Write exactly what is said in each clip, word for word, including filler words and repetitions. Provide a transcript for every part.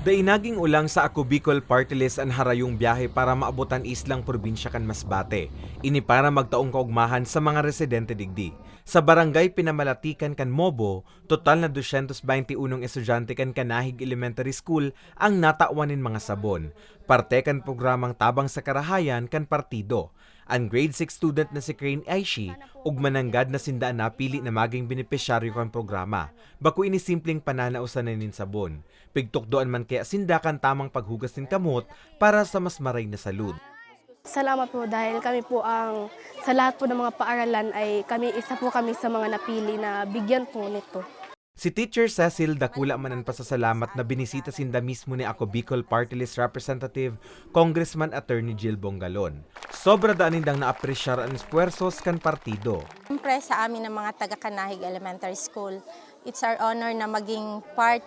Dai naging olang sa Ako Bicol Party List an harayong biyahe para maabot an islang probinsya kan Masbate. Ini para magtaong kaugmahan sa mga residente digdi. Sa Barangay Pinamalatikan kan Mobo, total na dosyentos baynte unong estudyante kan Kanahig Elementary School ang natawan nin mga sabon, parte kan programang Tabang sa Karahayan kan partido. An grade six student na si Crane Aishi, ugma nanggad na sinda an napili na magin benepisyaryo kan programa. Bako ini simpleng pananao sanay nin sabon. Pigtukdoan man kaya sinda kan tamang paghugas nin kamot para sa mas maray na salud. Salamat po dahil kami po ang, sa lahat po ng mga paaralan ay kami, isa po kami sa mga napili na bigyan po nito. Si Teacher Cecil dakula man an pasasalamat na binisita sinda mismo ni Ako Bicol Party List Representative, Congressman Attorney Jill Bongalon. Sobra daan nindang naapresyar an espuwersos kan partido. Siyempre sa amin ng mga taga Kanahig Elementary School, it's our honor na maging part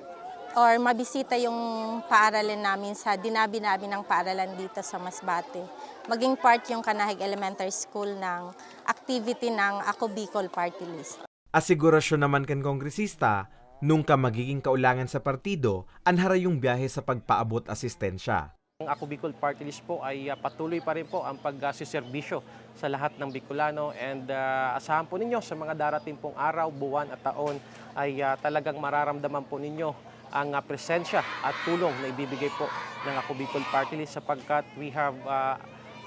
or mabisita yung paaralan namin sa dinabi-nabi ng paaralan dito sa Masbate. Maging part yung Kanahig Elementary School ng activity ng Ako Bicol Party List. Asigurasyon naman kan kongresista, nungka magiging kaulangan sa partido an harayong biyahe sa pagpaabot asistensya. Ang Ako Bicol Party List po ay ah, patuloy pa rin po ang pagsiserbisyo sa lahat ng Bicolano and ah, asahan po ninyo sa mga darating pong araw, buwan at taon ay ah, talagang mararamdaman po ninyo ang ah, presensya at tulong na ibibigay po ng Ako Bicol Party List sapagkat we have ah,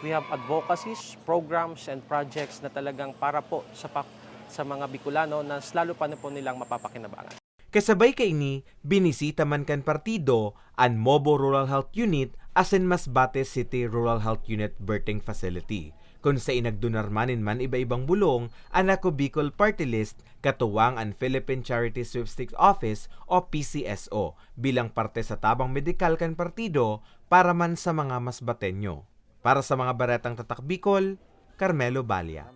we have advocacies, programs and projects na talagang para po sa pa- sa mga Bicolano na lalo pa na po nilang mapapakinabangan. Kasabay kaini, binisita man kan partido an Mobo Rural Health Unit asin Masbate City Rural Health Unit Birthing Facility, kun sain nagdonar man nin man iba-ibang bulong an Ako Bicol Party List katuwang an Philippine Charity Sweepstakes Office o P C S O bilang parte sa tabang medikal kan partido para man sa mga Masbateño. Para sa mga Baretang Tatak Bicol, Carmelo Balia.